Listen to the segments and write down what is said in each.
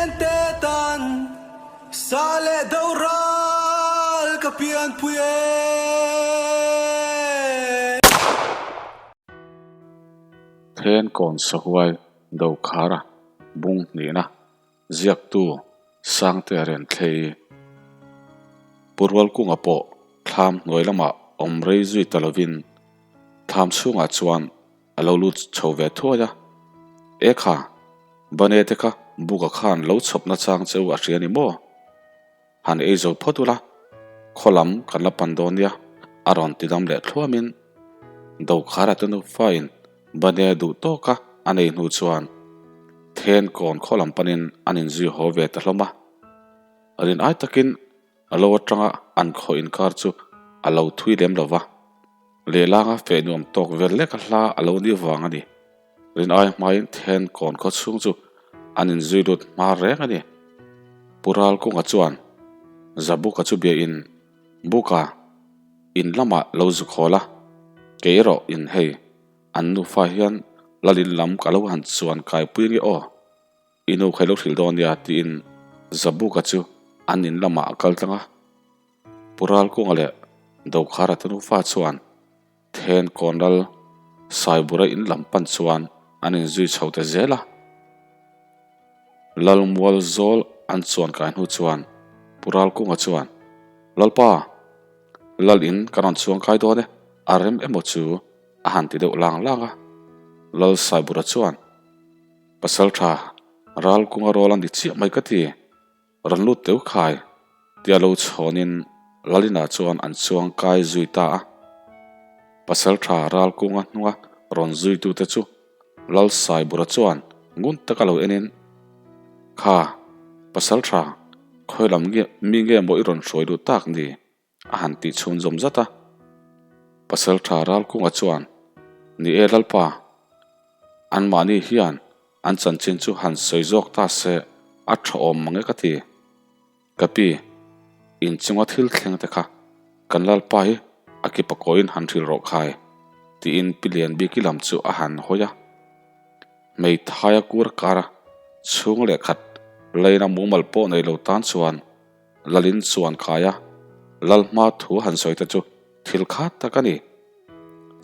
Zalen te tan sa leh do ral ka pianpui e. Then kawn sahuai Dokhara bung hnihna ziaktu Sangtea Renthlei Pu Rualkunga pawh thlam hnuai lamah awm rei zui ta lovin thlam chhungah chuan a lo lut chho ve thuai a. E kha, Bane te kha buka khan lo chhawp na chang che u a hria ni maw? Han ei zo phawt ula, khaw lam kan la pan dawn nia, a rawn ti dam leh thluamin Dokhara te nufain Bane duh tawka a nei hnu chuan then kawn khaw lam panin an inzui haw ve ta hlawm a. Rin ai takin A lo atanga an khaw inkar chu a lo thui lem lo va, lehlanga feh nuam tawk vel lek a hla a lo ni vang a ni. Rin ai hmain then kawn khaw chhung chu an inzui lut hma reng a ni. Pu Ralkunga chuan Zabuka chu biain, Buka, in lamah lo zu khawl a, kei erawh in hei, an nufa hian lalin lam ka lo han chuan kaipui nge aw? I nu kha i lo hrilh dawn nia tiin Zabuka chu an in lamah a kal tlang a. Pu Ralkunga leh Dokhara te nufa chuan then kawnral Saibura in lam pan chuan an inzui chho ta zel a. Lalmual zawl an chuan kai hnu chuan Pu Ralkunga chuan, Lalpa, Lal in ka rawn chuang kai dawn e, a rem emaw chu a han ti deuh lang lang a. Lal Saibura chuan, Pasalṭha, ral kunga rawl a ni chiah mai ka ti. Rawn lut teu khai, tia lo chhawnin Lalina chuan an chuang kai zui ta a. Pasalṭha ral kunga hnunga rawn zuitute chu Lalsaibura chuan ngun taka lo enin, Kha, pasalṭha, khawi lam nge mi nge maw i rawn hruai duh tak ni? A han tih chhun zawm zat a. Pasalṭha Ralkunga chuan, Ni e Lalpa, anmahni hian an chanchin chu han sawi zawk ta se a ṭha awm mang e ka ti. Ka pi, inchunga thil thleng te kha kan Lalpa hi a ki pakawiin han hrilh rawh khai, tiin Pi Lianbiki lam chu a han hawi a. Hmeithaia kur kara chhung leh khat leina mumal pawh nei lo tan chuan Lalin chuan kai a, Lal hma thu han sawi te chu thil khat tak a ni.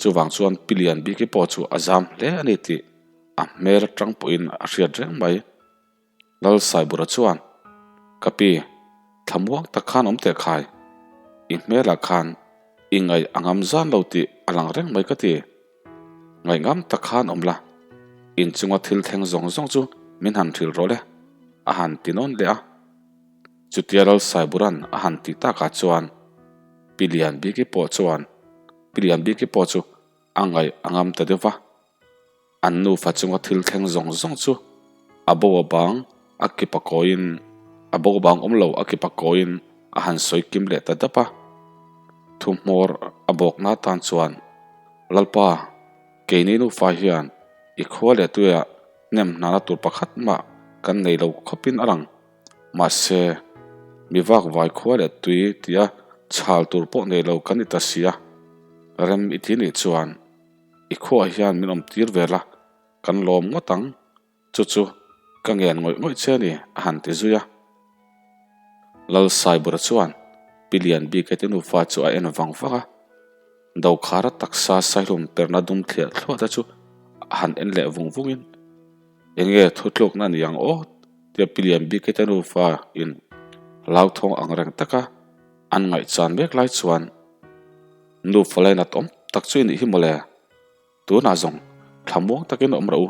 Chuvang chuan Pi Lianbiki pawh chu a zam hle a ni tih a hmel atang pawhin a hriat reng mai. Lal Saibura chuan, Ka pi, thlamuang tak khan awm teh khai. I hmelah khan i ngaih a ngam zan lo tih a lang reng mai ka ti. Ngaihngam tak khan awm la, inchunga thil thleng zawng zawng chu min han hrilh rawh le, a han ti nawn leh a. Chutia Lal Saiburan a han tih takah chuan Pi Lianbiki pawh chuan Pi Lianbiki pawh chu a ngaih a ngam ta deuh va. An nufa chunga thil thleng zawng zawng chu a bo a bang a kip a kawiin a bo bang awm lo a kip a kawiin a han sawi kim leh ta dap a. Thuhmawr a bawkna tan chuan Lalpa keini nufa hian i khua leh tuiah hnem hnana tur pakhat mah kan nei lo khawpin a lang. Mahse, mi vak vai khua leh tui tia chhal tur pawh nei lo kan ni ta sia, rem i ti nih chuan i khuaah hian min awm tir ve la, kan lawm ngawt ang, chu chu ka ngen ngawih ngawih che a ni, a han ti zui a. Lal Saibura chuan Pi Lianbike te nufa chu a en vang vang a, Dokhara taksa saihlum perna dum thliah thluah te chu a han en leh vung vungin, Enge thutlukna a ni ang aw? tia Pi Lianbike te nufa in hlauthawng ang reng taka an ngaihchan mek lai chuan nufa lainat awm tak chu i nih hi mawle. Tunah zawng thlamuang takin awm rawh u.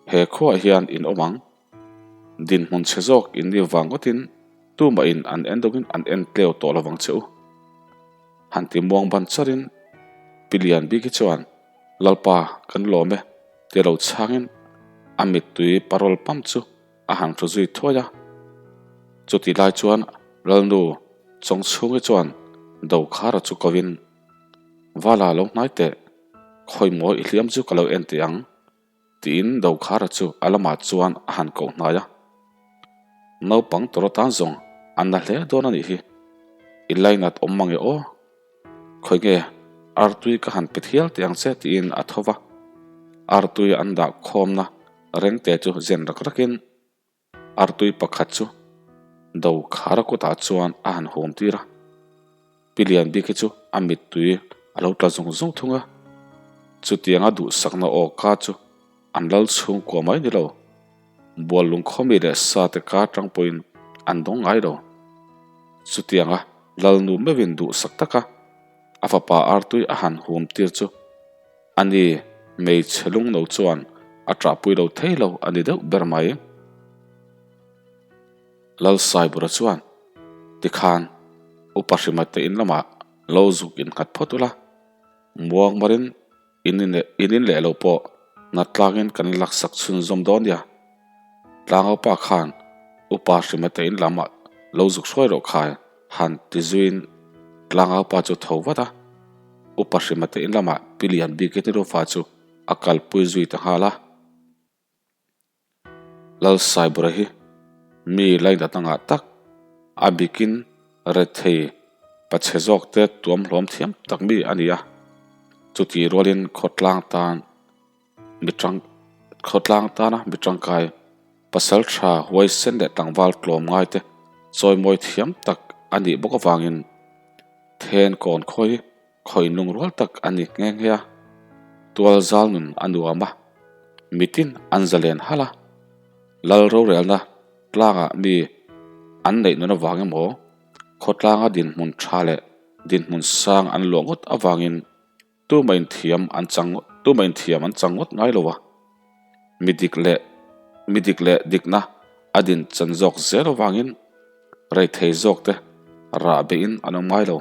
He khuaah hian in awm ang. Dinhmun chhe zawk in ni vang ngawtin tumah in an en deuhin an en tleu tawh lovang che u. Han ti muang ban charin Pi Lianbiki chuan Lalpa kan lawm e tia lo chhangin a mittui parol pam chu a han hru zui thuai a. Chutih lai chuan Lalnu Chawngchhungi chuan Dokhara chu kovin Vala lo hnai teh, khawi maw i hliam chu ka lo en teh ang, tiin Dokhara chu a lamah chuan a han koh hnai a. Naupang tawrh atan zawng an na hle dawn a nih hi, i lainat awm mang e aw, khawi nge artui ka han pe thial teh ang che tiin a tho va, artui an dah khawmna rengte chu zen rak rakin. Artui pakhat chu Dokhara kutah chuan a han hum tir a. Pi Lian bik hi chu a mittui a lo tla zung zung thung a. Chutianga duhsakna aw ka chu an lal chhungkua mai ni lo. Bual lungkhawmi leh sa te kar tang pawhin an dawng ngai lo. Chutianga lalnu meuhin duhsak taka a fapa artui a han hum tir chu a ni hmeichhe lungno chuan a ṭahpui lo thei lo a ni deuh ber mai. Lalsaibura chuan, Tikhan, Upa Hrima te in lamah lo zuk innghat phawt ula, muang marin in in leh lo pawh nat tlangin kan laksak chhunzawm dawn nia. Tlangaupa khan Upa Hrima te in lamah lo zuk hruai rawh khai han ti zuiin Tlangaupa chu tho vat a, Upa Hrima te in lamah Pi Lianbiki Nirufa chu a kalpui zui ta nghal a. Lalsaibura hi mi lainat angah tak a bikin rethei pachhe zawk te tuam hlawm thiam tak mi a ni a, chutih rualin khawtlang tan mi tang khawtlang tana mi tangkai pasal tha huaisen leh tlangval tlawm ngai te chawimawi thiam tak a nih bawk avangin then kawn khawi Khawi lungrual tak a ni nghe nghe a, tual zal nun a nuam a, mitin an zalen halh a, lal rorelna tlangah mi an neih nun avang emaw, khawtlanga dinhmun tha leh dinhmun sang an luah ngawt avangin tuma inthiam an chang tuma inthiam an chang ngawt ngai lo a, mi dik leh mi dik leh dikna a din chan zawk zel avangin Reithei zawk te rah beihin an awm ngai lo.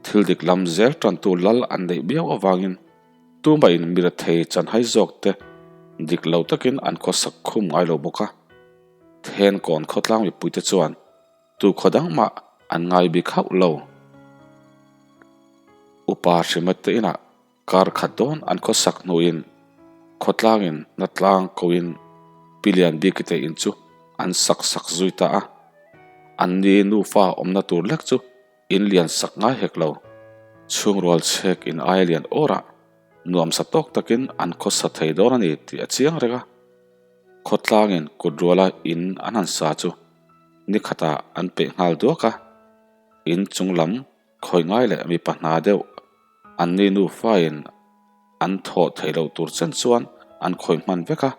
Thil dik lam zel tantu lal an neih miau avangin tumahin mi rethei chanhai zawk te dik lo takin an khawsak khum ngai lo bawk a. Thenkawn khawtlang mipuite chuan tu khaw dang mah an ngai bik hauh lo. Upa Hrimat te inah Kar khat dawn an khawsak hnuin khawtlangin hnatlang koin Pi Lianbiki te in chu an sak sak zui ta a. An ni nufa awmna tur lek chu in lian sak ngai hek lo. Chhungrual chhek in aia lian awrah nuamsa tawk takin an khawsa thei dawn a ni tih a chiang reng a. Khawtlangin kut ruala in an han sa chu ni khatah an peih nghal duak a. In chung lam Khawi ngai leh mipa hna deuh an ni nufain an thawh theih loh tur chen chuan an khawi hman vek a,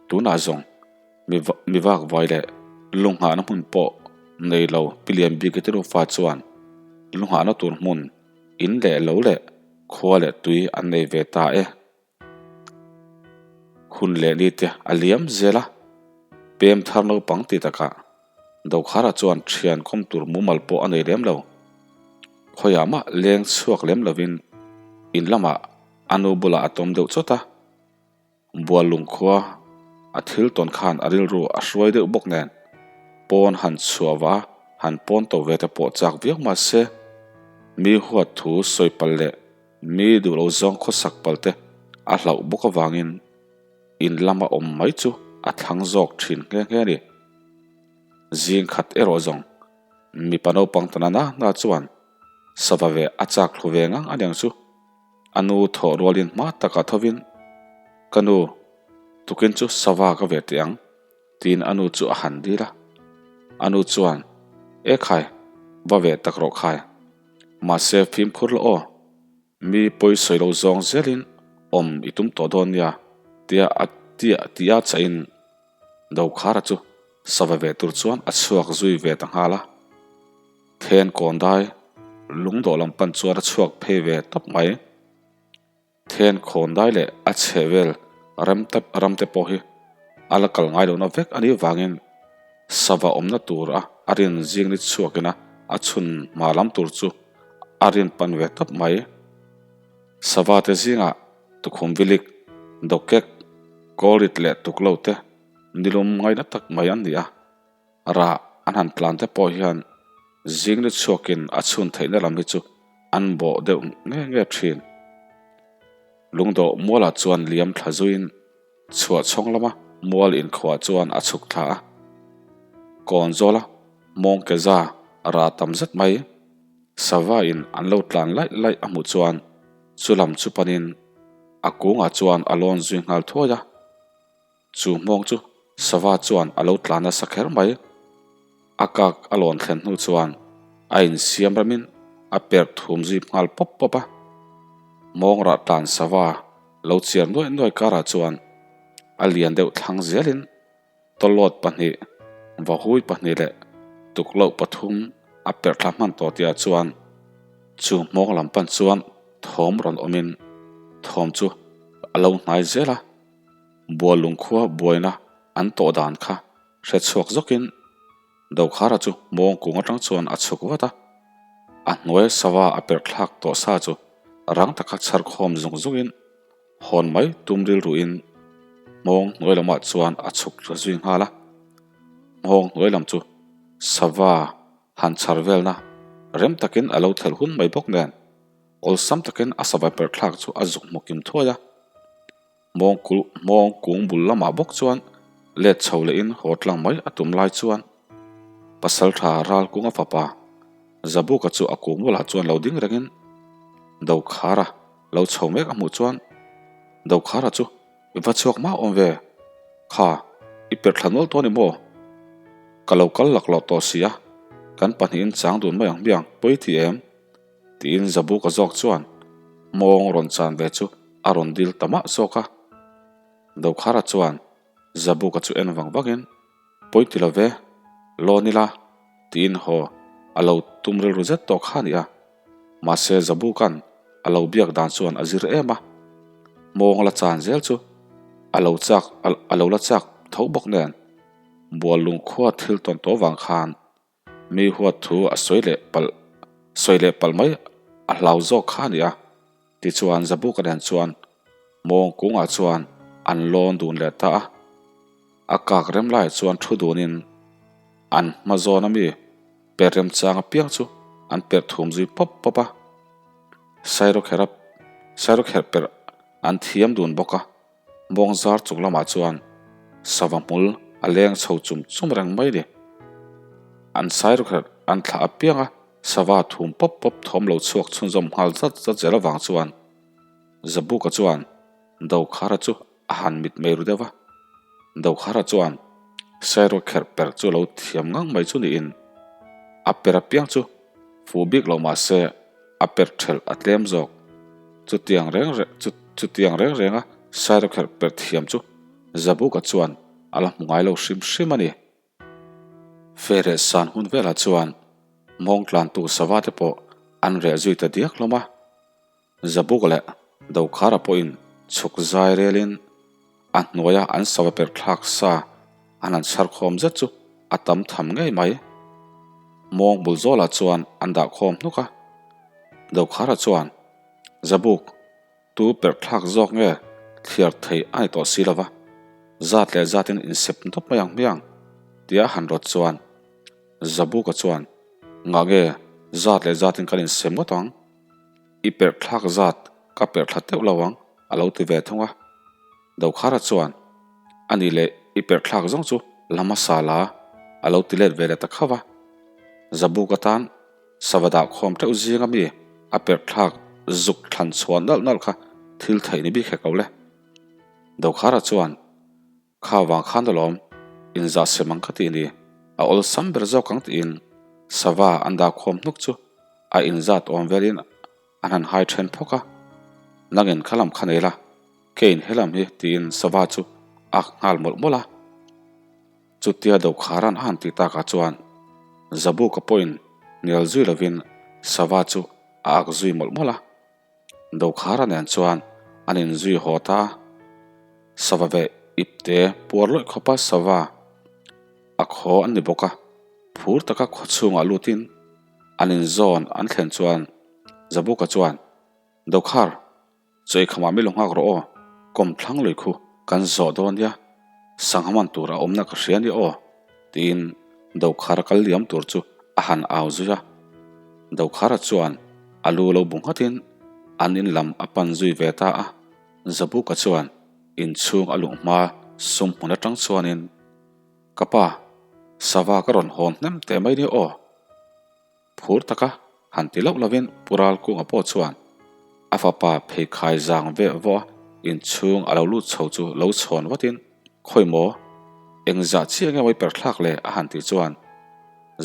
tunah zawng mi vak vai leh lunghahna hmun pawh nei lo Pi Lianbiki te nufa chuan lunghahna tur hmun in leh lo leh khua leh tui an nei ve ta e. Hun leh ni te a liam zel a, pem thar naupang ti takah Dokhara chuan thian kawm tur mumal pawh a nei lem lo. Khawiah mah leng chhuak lem lovin in lamah a nu bulah a tawm deuh chawt a, Buallung khua a thil tawn khan a rilru a hruai deuh bawk nen pawn han chhuah va han pawn to ve te pawh chak viau mah se mi huat thu sawi pal leh Mi duh lo zawng khawsak palte a hlauh bawk avangin in lama awm mai chu a thlang zawk thin nghe nghe a ni. Zing khat erawh zawng mipa naupang ta nana na chuan sava ve a chak thlu ve ngang a niang chu. A nu thawh rualin hma takah thovin, Ka nu, tukin chu sava ka ve teh ang, tiin a nu chu a han dil a. A nu chuan, E khai, va ve tak rawh khai. Mahse fimkhur la aw, mi pawi sawi lo zawng zelin awm i tum tawh dawn nia, tia a tia tia chahin Dokhara chu sava ve tur chuan a chhuak zui ve ta nghal a. Then kawn dai lungdawh lam pan chuan a chhuak phei ve tawp mai. Then khawn dai leh a chheh vel rem te ram te pawh hi a la kal ngai lohna vek a nih vangin sava awmna tur a a rin zing ni chhuakin a a chhun hma lam tur chu a rin pan ve tawp mai. Sava te zingah tukhum vilik, dawkek, kawlrit leh tuklo te nilum ngaina tak mai an ni a. Rah an han tlan te pawh hian zing ni chhuakin a chhun theihna lam hi chu an bawh deuh nge nge thin. Lungdawh mualah chuan liam thla zuiin chhuah chhawng lama mual inkhuah chuan a chhuk thla a. Kawn zawla mawng ke za rah tam zet mai sava in an lo tlan laih laih a hmuh chuan chu lam chu panin a kungah chuan a lawn zui nghal thuai a. Chu hmawng chu. Sava chuan a lo tlan nasa kher mai. A kak a lawn thlen hnu chuan a insiam ramin a perh thum zui nghal pawp pawp a. Mawngrah tlan sava lo chiar nuaih nuaih karah chuan a lian deuh thlang zelin tawlawt pahnih, vahui pahnih leh tukloh pathum a perh thla hman tawh tihah chuan chu hmawng lam pan chuan thawm rawn awmin thawm chu a lo hnai zel a. Buallung khua buaina an tawh dan kha hre chhuak zawkin Dokhara chu mawng kung atang chuan a chhuk vat a, a hnuai sava a perh thlak tawh sa chu rang taka chhar khawm zung zungin hawn mai tum rilruin hmawng hnuai lamah chuan a chhuk ta zui nghal a. Hmawng hnuai lam chu sava han chhar velna rem takin a lo thelh hun mai bawk nen awlsam takin a sava perh thlak chu a zuk hmu kim thuai a. Hmawng kung bul lamah bawk chuan let chho lehin haw tlang mai a tum lai chuan Pasaltha Ralkunga fapa Zabuka chu a kung bulah chuan lo ding rengin Dokhara lo chho mek a hmuh chuan Dokhara chu i va chhuak mah awm ve, kha i perh thla nual tawh a ni maw? Ka lo kal laklawh tawh si a, kan pahnihin chang dun mai ang hmiang pawi ti em? Tiin Zabuka zawk chuan mawng rawn chan ve chu a rawn dil ta mah zawk a. Dokhara chuan Zabuka chu en vang vangin, Pawi ti lo ve, lawn ila, tiin haw a lo tum rilru zet tawh kha a ni a. Mahse Zabuka'n a lo biak dan chuan a zir em a, mawng la chan zel chu a lo chak a lo la chak tho bawk nen Buallung khua thil tawn tawh vang khan Mi huat thu a sawi leh palh sawi leh palh mai a hlau zawk kha a ni a, tichuan Zabuka nen chuan mawng kungah chuan an lawn dun leh ta a, a kak rem laiah chuan thu dunin an hma zawn ami per remchang apiang chu an perh thum zui pawp pawp a, Sairawkherh Sairawkherh perh an thiam dun bawk a. Mawng zar chung lamah chuan sava hmul a leng chho chum chum reng mai ni. An sairawkherh an thlah apiang a, sava thum pawp pawp thawm lo chhuak chhunzawm nghal zat zat zel avang chuan Zabuka chuan Dokhara chu a han mit mei ru deuh va. Dokhara chuan sairawkherh per chu lo thiam ngang mai chu niin a per apiang chu fuh bik lo mah se a per thelh a tlem zawk. Chutiang reng reng chu chutiang reng renga Sairawkherh per thiam chu Zabuka chuan a la hmu ngai lo hrim hrim a ni. Fereh san hun velah chuan mawng tlantu sava te pawh an reh zui ta diak hlawm a. Zabuk leh Dokhara pawhin chhuk zai relin a hnuaia an sava per thlak sa an han chhar khawm zet chu a tam tham ngei mai. Mawng bul zawlah chuan an dah khawm hnuk a. Dokhara chuan, Zabuk, tu perh thlak zawk nge thliar thei a ni tawh si lova, zat leh zatin insep nawp mai ang hmiang, tia han rawt chuan Zabuka chuan, Ngah nge zat leh zatin kan insem ngawt ang? I perh thlak zat ka perh thla teuh lo ang, a lo ti ve thung a. Dokhara chuan, A nih leh i perh thlak zawng chu la hmasa la, a lo ti let ve leh ta khauh a. Zabuk atan sava dah khawm teuh zinga mi a perh thlak zuk thlan chhuah nalh nalh kha thil theih ni bik hek lo le. Dokhara chuan, Kha vang khan alawm, inzah sem ang ka ti ni, a awlsam ber zawk ang tiin sava an dah khawm hnuk chu a inzat awm velin an han hai then phawk a, Nangin kha lam kha nei la, keiin he lam hi tiin sava chu a ak nghal mawlh mawlh a. Chutia Dokharan a han tih takah chuan Zabuka pawhin hnial zui lovin sava chu a ak zui mawlh mawlh a. Dokhara nen chuan an inzui haw ta a, sava ve ipte puar lawih khawpa sava a khaw an ni bawk a, phur taka khaw chhungah lutin an inzawn an thlen chuan Zabuka chuan, Dokhar, chawi khamah mi lo nghak rawh aw, kawmthlang lui khu kan zawh dawn nia, sangha man tur a awmna ka hria nia aw, tiin Dokhara kal liam tur chu a han au zui a. Dokhara chuan a lu lo bu nghatin an in lam a pan zui ve ta a. Zabuka chuan inchhung a luh hma sum hmun atang chuanin, Ka pa, sava ka rawn hawn hnem teh mai nia aw. Phur taka han ti loh lovin Pu Ralkunga pawh chuan a fapa pheikhai zang veh vawh a inchhung a lo lut chho chu lo chhawn vatin, Khawi maw? Engzah chiah nge mawi per thlak le? a han tih chuan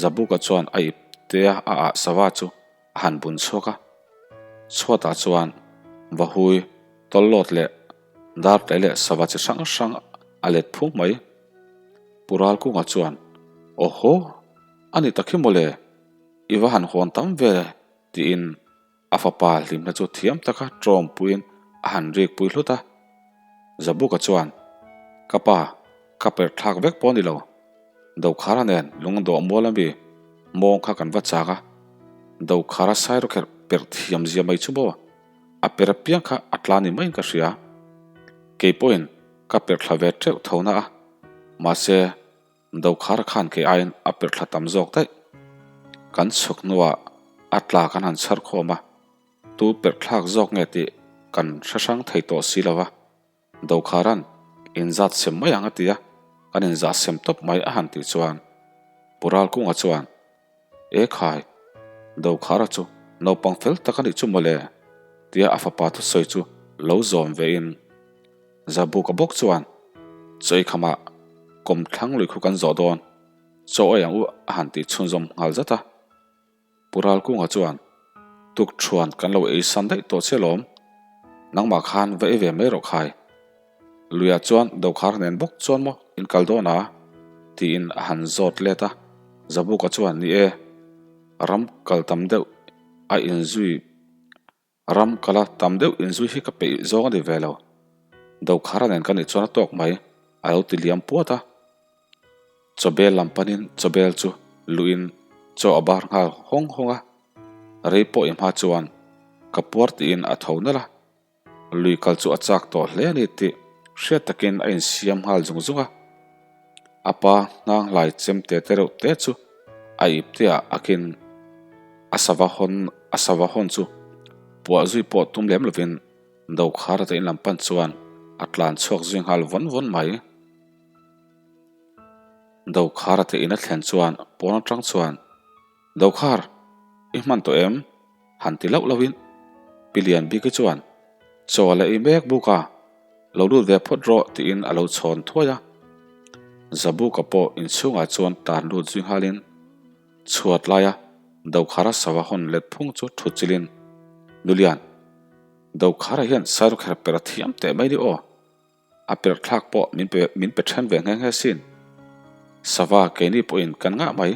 Zabuka chuan a ip tea a ah sava chu a han bun chhuak a. Chhuatah chuan vahui tawllawt leh dartlai leh sava chi hrang hrang a let phung mai. Pu Ralkunga chuan, Awhaw, a ni tak hi mawle, i va han hawn tam ve tiin a fapa hlimna chu thiam taka tawngpuiin a han rikpui hlut a. Zabuka chuan, Ka pa, ka perh thlak vek pawh a ni lo. Dokhara nen lungdawh mual ami mawng kha kan va chak a. Dokhara sairawkherh perh thiam zia mai chu maw? A per apiang kha a tla ni maiin ka hria. Kei pawhin ka perh thla ve teuh tho na a. Mahse, Dokhara khan kei aiin a perh thla tam zawk daih. Kan chhuk hnuah a tla kan han chhar khawm a, tu perh thlak zawk nge tih kan hre hrang thei tawh si lo va. Dokhara'n inzat sem mai ang a ti a, kan inzah sem tawp mai a han tih chuan Pu Ralkunga chuan, E khai, Dokhara chu naupang fel tak a nih chu mawle, tia a fapa thusawi chu lo zawm vein Zabuka bawk chuan Chawikhamah kawmthlang lui khu kan zawh dawn, chaw ei ang u a han tih chhunzawm nghal zat a. Pu Ralkunga chuan, Tukṭhuan kan lo ei san daih tawh che lawm, nangmah khan va ei ve mai rawh khai. Luiah chuan Dokhar nen bawk chuan maw in kal dawn a? tiin a han zawt let a. Zabuka chuan, Ni e, ram kal tam deuh a inzui Ram kala tam deuh inzui hi ka peih zawng a ni ve lo. Dokhara nen ka nih chuan a tawk mai, a lo ti liam puat a. Chawbel lam panin chawbel chu luhin chaw a bar nghal hawng hawng a. Rei pawh i hma chuan ka puar tiin a tho nalh a. Lui kal chu a chak tawh hle a ni tih hriat takin a insiam nghal zung zung a. A pa hnang hlai chem te te reuh te chu a ip te ah akin a sava hawn a sava hawn chu puah zui pawh tum lem lovin Dokhara te in lam pan chuan a tlan chhuak zui nghal vawn vawn mai. Dokhara te in a thlen chuan pawn atang chuan Dokhar, i hman tawh em? Han ti lauh lauhin Pi Lianbiki chuan chaw a la ei mek buk a, lo lut ve phawt rawh tiin a lo chhawn thuai a. Zabuka pawh inchhungah chuan tan lut zui nghalin chhuat laia Dokhara sava hawn let phung chu thut chilin, Nulian, Dokhara hian sairawkher per a thiam teh mai ni aw. A perh thlak pawh min pe min pe then ve nghe nghe sin. Sava keini pawhin kan ngah mai.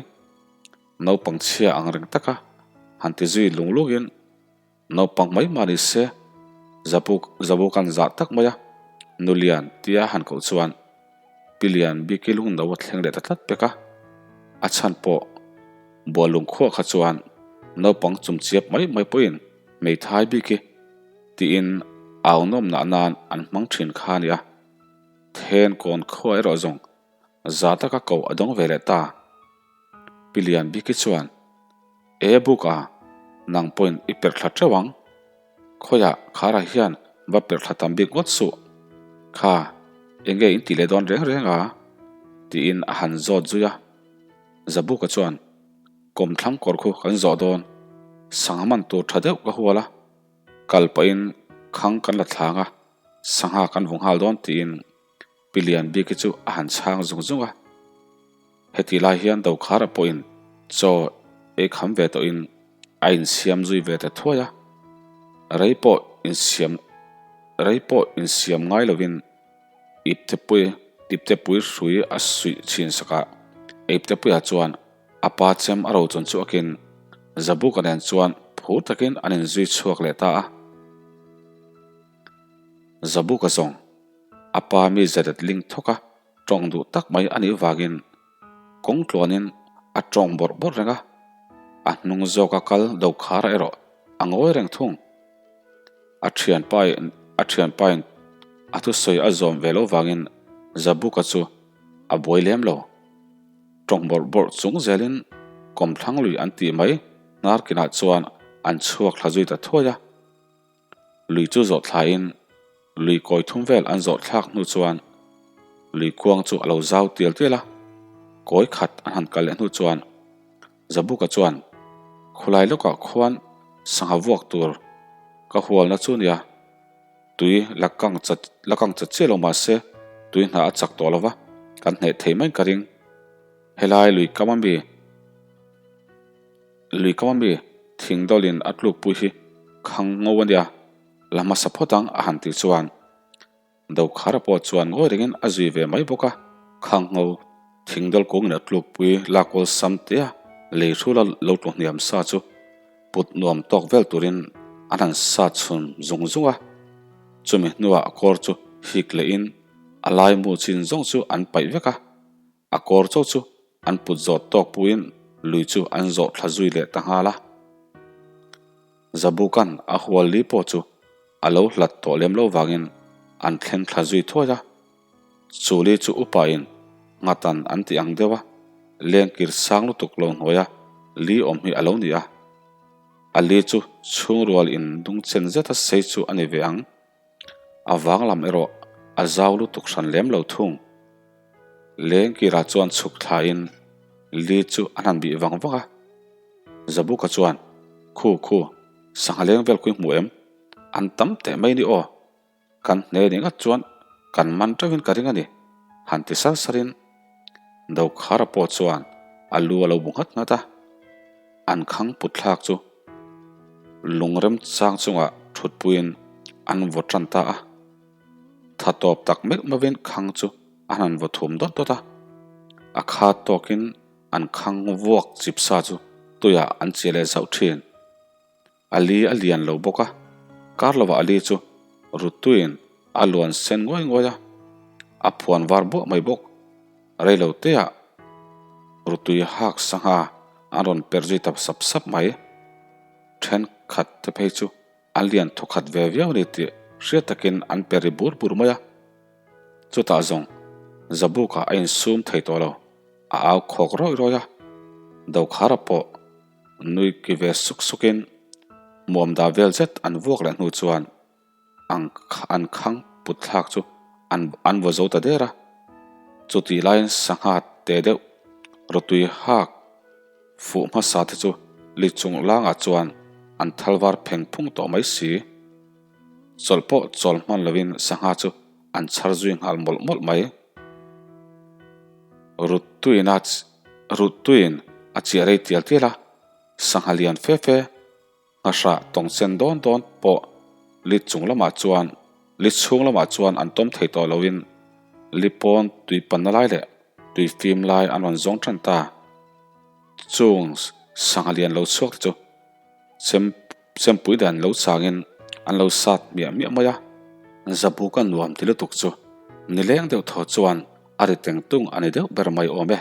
Naupang chhia ang reng taka han ti zui lung lungin naupang mai mah ni se Zabuk Zabuk an zah tak mai a, Nulian tia han koh chuan Pilian biki lung no a thleng leh ta tlat pek a. A chhan pawh Bualung khuah kha chuan naupang chumchiap mai mai pawhin hmeithai biki Tiin au nawmnah nan an hmang thin kha a nia. Then kawn khua erawh zawng za taka ko a dawng ve leh ta. Pi Lian Biki chuan, E buk a, nang pawhin i perh thla teuh ang. Khawiah Khara hian va perh thla tam bik ngawt suh. Kha, enge in ti leh dawn reng reng a? Tiin a han zawt zui a. Zabuka chuan, Kawmthlang kawr khu kan zawh dawn, sangha man tur tha deuh ka hual a. Kal pahin khang kan la thlang a, sangha kan vu nghal dawn tiin Pi Lian Biki chu a han chhang zung zung a. Heti lai hian Dokhara pawhin chaw ei kham ve tawhin a insiam zui ve ta thuai a, rei pawh insiam rei pawh insiam ngai lovin iptepui iptepui hrui a suih chhin sak a, iptepuiah chuan A pa chem a ro chun chhuakin Zabuka nen chuan phur takin an inzui chhuak leh ta a. Zabuka zawng a pa mi zelet ling thawk a tawng duh tak mai a nih vangin kawng tluanin a tawng bawrh bawrh reng a, a hnung zawka kal Dokhara erawh a ngawi reng thung. A thianpa a thianpain a thusawi a zawm ve loh vangin Zabuka chu a buai lem lo. Tawng bawrh bawrh chung zelin kawmthlang lui an tih mai hnar kinah chuan an chhuak thla zui ta thuai a. Lui chu zawh thlain lui kawi thum vel an zawh thlak hnu chuan lui kuang chu a lo zau tial tial a, kawi khat an han kal leh hnu chuan Zabuka chuan khulai lawkah khuan sangha vuak tur ka hualna chu nia. Tui la kang chat la kang chat chiah lo mahse tui hna a chak tawh lo va. Kan hneh thei mai ka ring. Helai lui kam ami, lui kam ami thing dawlin a tlukpui hi khang ngo a nia, la hmasa phawt ang a han tih chuan Dokhara pawh chuan ngawi rengin a zui ve mai bawk a, khang ngo thing dawl kungin a tlukpui lak awlsam te a lei hrula lo tlu hniam sa chu put nuam tawk vel turin an han sa chhun zung zung a, chumi hnuah a kawr chu hik lehin a laimu chin zawng chu an paih vek a, a kawr chauh chu an put zawh tawk puiin lui chu an zawh thla zui leh ta nghal a. Zabukan a hual li pawh chu a lo hlat tawh lem lo vangin an thleng thla zui thuai a, chu li chu upain nghatan an ti ang deuh a, lengkir sang lutuk lo hnuaia li awm hi a lo ni a. A li chu chhungrual in dungchen zeta sei chu a ni ve ang. A vang lam erawh a zau lutuk hran lem lo thung. Lengkira chuan chhuk thlain li chu an han bih vang vang a. Zabuka chuan, Khu khu, sangha leng vel kui hmu em? An tam teh mai ni aw. Kan hne ni ngat chuan kan man teuhin ka ring a ni, han ti sar sarin Dokhara pawh chuan a lu a lo bu nghat nghat a. An khang put thlak chu lungrem chang chungah thutpuiin an vaw tan ta a. Tha tawp tak meuh meuhin khang chu a han vaw thum dawt dawt a. A khat tawkin an khang vuak chip sa chu tuiah an che leh zauh thin. A li a lian lo bawk a, kar lovah a li chu Rutuiin a luan sen nguai nguai a, a phuan var buah mai bawk. Rei lo teah Rutui hak sangha an rawn per zui ta sap sap mai. Thenkhat te phei chu an lian thawkhat ve viau a ni tih hriat takin an per ri bur bur mai a. Chutah zawng Zabuka a insum thei tawh lo, a au khawk rawih rawih a, Dokhara pawh Nui ki ve suk sukin muam dah vel zet an vuak leh hnu chuan ang an khang put thlak chu an an vaw zo ta der a. Chutih laiin sangha te deuh rawtui hak fuh hmasa te chu li chung langah chuan an thal var pheng phung tawh mai si. Chawlh pawh chawl hman lovin sangha chu an chhar zui nghal mawlh mawlh mai. Ruttuina Ruttuiin a chiah rei tial tial a, sangha lian fe fe, nghahrah tawng sen dawn dawn pawh li chung lamah chuan li chhung lamah chuan an tawm thei tawh loin li pawn tui panna lai leh tui fim lai an rawn zawng tan ta. Chung sangha lian lo chhuak te chu chem Chempui dan lo changin an lo sat miah miah mai a, Zabuka nuam ti lutuk chu nileng deuh thaw chuan a ri teng tung a ni deuh ber mai awm e.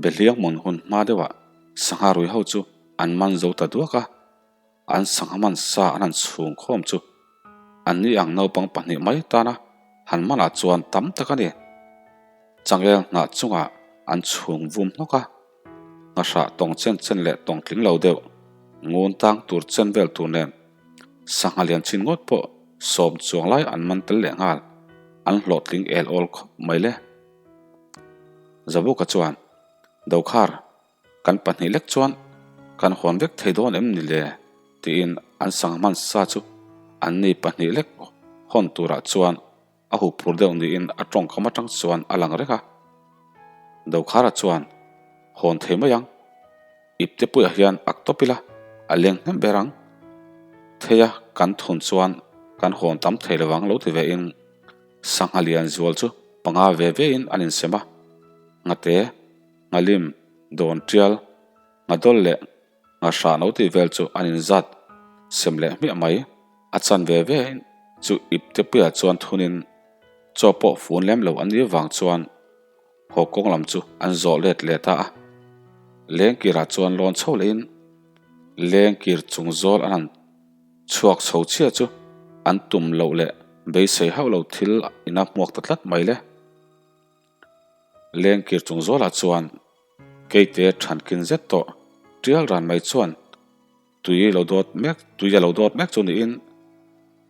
Behliang hmun hun hma deuhah sangha rui ho chu an man zo ta duak a, an sangha man sa an han chhung khawm chu an ni ang naupang pahnih mai tana han manah chuan tam tak a ni. Changel hnah chungah an chhung vum hnawk a. Nghahrah tawng chen chen leh tawng tling lo deuh, ngun tang tur chen vel tur nen sangha lian chin ngawt pawh sawm chuang lai an man tel leh nghal, an hlawhtling el awl khawp mai le. Zabuka chuan, Dokhar, kan pahnih lek chuan kan hawn vek thei dawn em ni le? tiin an sangha hman sa chu an ni pahnih lek hawn turah chuan A huh phur deuh niin a tawngkam atang chuan a lang reng a. Dokhara chuan, Hawn thei mai ang. Ipte puiah hian ak tawp ila, a leng hnem ber ang. Theia kan thun chuan kan hawn tam thei lo ang lo ti vein sangha lian zual chu panga ve vein an insem a. Nghate, nghalim, dawn tial, nghadawl leh Nghahrah no tih vel chu an inzat sem leh hmiah mai. A chan ve ve chu ipte puiah chuan thunin chaw pawh fun lem lo an nih vang chuan haw kawng lam chu an zawh let leh ta a. Lengkirah chuan lawn chho lehin lengkir chung zawl an han chhuak chho chhia chu an tum loh leh beisei hauh lo thil ina hmuak ta tlat mai le. Lengkir chung zawlah chuan Keite thankin zet tawh tial ran mai chuan tui lo dawt mek tui a lo dawt mek chu niin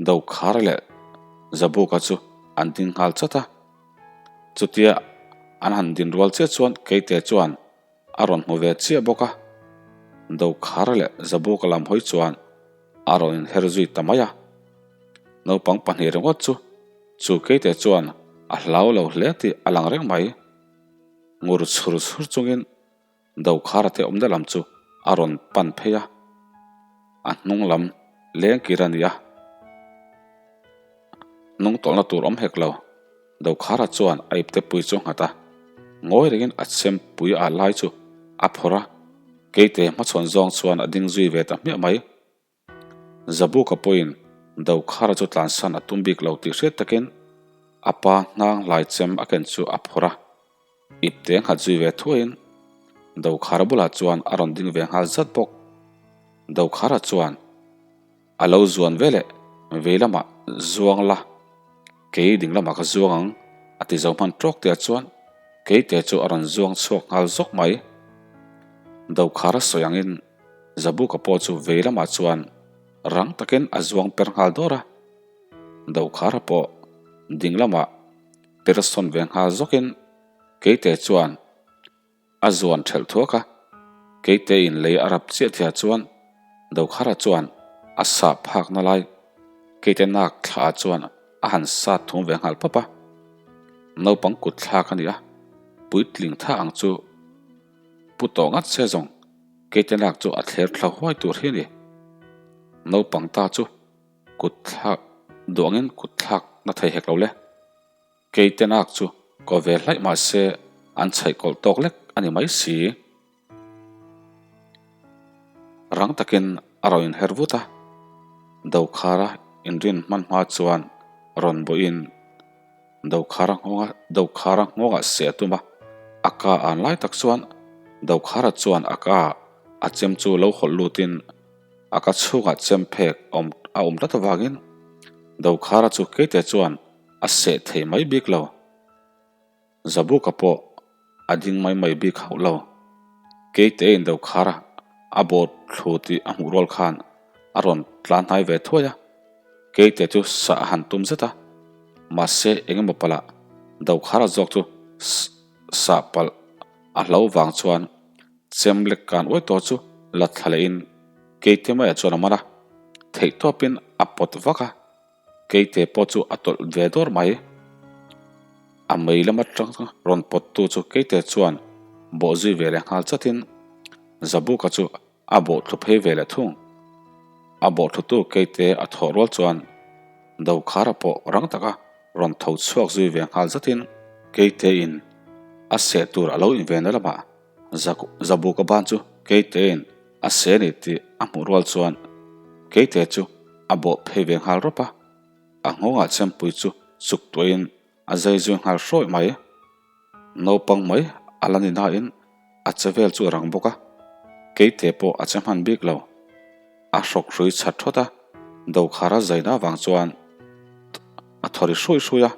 Dokhara leh Zabuka chu an ding nghal chat a. Chutia an han din rual chiah chuan Keite chuan a rawn hmu ve chiah bawk a. Dokhara leh Zabuka lam hawi chuan a rawn inher zui ta mai a. Naupang pahnih ringawt chu chu Keite chuan. A hlau lo hle tih a lang reng mai. Ngur chhur chhur chungin Dokhara te awmna lam chu a rawn pan phei a, a hnung lam leng kir a ni a. Hnung tawlhna tur awm hek lo. Dokhara chuan a ipte pui chu nghat a, ngawi rengin a chem pui a lai chu a phawrh a, keite hmachhawn zawng chuan a ding zui ve ta hmiah mai. Zabuka pawhin Dokhara chu tlansan a tum bik lo tih hriat takin a pa hnang hlai chem a ken chu a phawrh a, ipte nghat zui ve thuaiin Dokhara bulah chuan a rawn ding ve nghal zat bawk. Dokhara chuan a lo zuan ve leh vei lamah zuang la, kei ding lamah ka zuang ang a ti zo hman tawk tia chuan keite chu a rawn zuang chhuak nghal zawk mai. Dokhara sawi angin Zabuka pawh chu vei lamah chuan rang takin a zuang per nghal dawr a, Dokhara pawh ding lamah per sawn ve nghal zawkin Keite chuan a zuan thelh thuak a, Keite in lei a rap chiah thiah chuan Dokhara chuan a sah phakna lai Keite nak thla ah chuan a han sat thung ve nghal pawp a, naupang kut thlak a ni a, puitling tha ang chu Pu tawh ngat se zawng keite lak chu a thler thla huai tur hi a ni. Naupang ta chu kut thlak duangin kut thlak na thei hek lo le. Keite lak chu ko ve hlaih mah se an chhaih kawlh tawk lek a ni mai si. Rang takin a rawn inher vut a, Dokhara inrin hman hma chuan rawn bawhin Dokhara nghawnga Dokhara nghawngah seh a tum a, a ka an lai tak chuan Dokhara chuan a ka a chem chu lo hawlh lutin a ka chhungah chem phek awm a awm tlat avangin Dokhara chu keite chuan a seh thei mai bik lo. Zabuka pawh a ding mai mai bik hauh lo. Keite in Dokhara a bawt thlu tih a hmuh rual khan a rawn tlan hnai ve thuai a. Keite chu sah a han tum zet a, mahse eng emaw palh ah Dokhara zawk chu sah palh a hlo vang chuan chem lek kan uai tawh chu la thla leh in Keite maiah chuan a man a, theih tawp in a pawt vak a, Keite pawh chu a tawlh ve dawr mai. A mei lam atang rawn pawt tu chu Keite chuan bawh zui ve leh nghal chat in Zabuka chu A bawhthlu phei ve leh thung. A bawhthlutu keite a thawh rual chuan Dokhara pawh rang taka rawn tho chhuak zui ve nghal zatin keitein a seh tur a lo invenna lamah Zabuka ban chu keitein a seh a ni tih a hmuh rual chuan keite chu a bawh phei ve nghal rawp a, a nghawngah chempui chu chuk tuahin a zai zui nghal hrawih mai. Naupang mai a la ni nain a che vel chu a rang bawk a, keite pawh a che hman bik lo. A hrawk hrui chat thawt a, Dokhara zaina avang chuan a thaw ri hruai hruai a,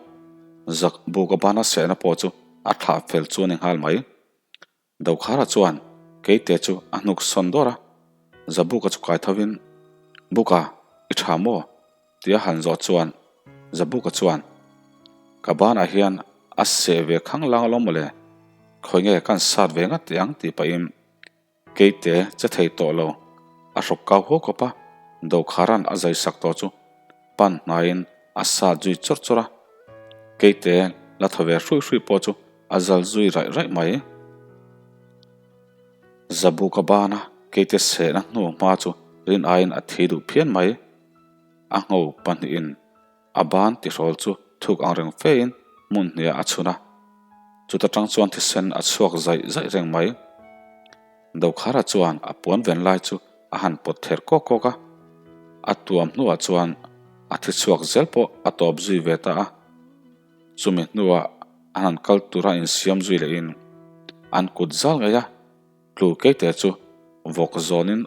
zak buk a bana sehna pawh chu a thlah fel chu a ni nghal mai. Dokhara chuan keite chu a hnuk sawn dawr a, Zabuka chu kai thovin, Buka, i tha maw? tia han zawh chuan Zabuka chuan, Ka banah hian a seh ve khang lang alawm mawle, khawi nge kan sat ve ngat teh ang tih pahin keite che thei tawh lo, a hrawk kau huau khawp a, Dokhara'n a zai sak tawh chu pan hnaiin a sat zui chawrh chawrh a, keite la thaw ve hruih hruih pawh chu a zal zui raih raih mai. Zabuka bana keite sehna hnu hma chu rin aiin a thi duh phian mai. A ngho pahnihin a ban tihrawl chu thuk ang reng fein hmun hniah a chhun a, chuta tang chuan thisen a chhuak zaih zaih reng mai. Dokhara chuan a puan ven lai chu a han pawt ther kawk kawk a, a tuam hnuah chuan a thi chhuak zel pawh a tawp zui ve ta a. Chumi hnuah an han kal tura insiam zui lehin an kut zal ngei a, tlu keite chu vawk zawnin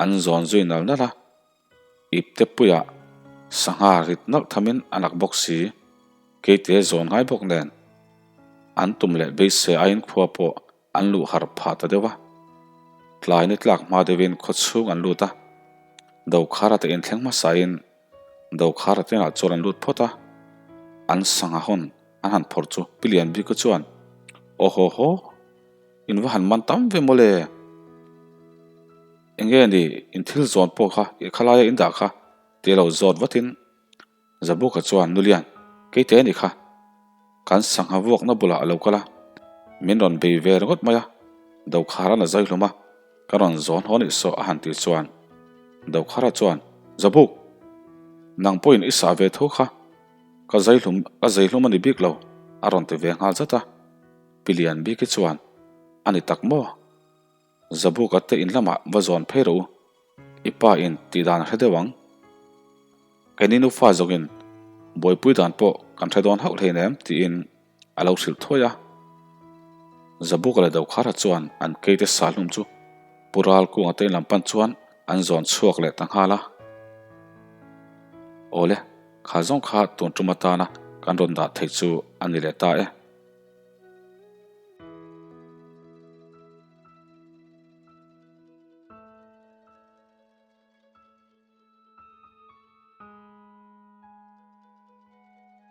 an zawn zui nal nal a. Ipte puiah sangha rit nalh thamin a nak bawk si, keite zawn ngai bawk nen an tum leh beisei aiin khua pawh an luh harh phah ta deuh a. Tlai ni tlak hma deuhin khaw chhung an lut a, Dokhara te inthleng hmasain Dokhara tenah chuan an lut phawt a, an sangha hawn an han phawrh chu Pi Lianbika chuan, Aw haw haw, in va han man tam ve mawle! Enge ni in thil zawn pawh kha i khalaia in dah kha tih a lo zawt vatin Zabuka chuan, Nulian, keite a nih kha. Kan sangha vuakna bulah a lo kal a, min rawn bei ve ringawt mai a, Dokhara'n a zai hlum a, ka rawn zawn haw nih saw a han tih chuan Dokhara chuan, Zabuk! Nang pawhin i sah ve tho kha, ka zai hlum ka zai hlum a ni bik lo a rawn ti ve nghal zat a. Pi Lian Biki chuan, A ni tak maw? Zabuka te in lamah va zawn phei rawh u, i pa in tih dan a hre deuh ang. Keini nufa zawkin buaipui dan pawh kan hre dawn hauh hleinem tiin a lo hrilh thuai a. Zabuka leh Dokhara chuan an keite sa hlum chu Pu Ralkunga te in lam pan chuan an zawn chhuak leh ta nghal a. Awle, kha zawng kha tun tum atana kan rawn dah theih chu a ni leh ta e.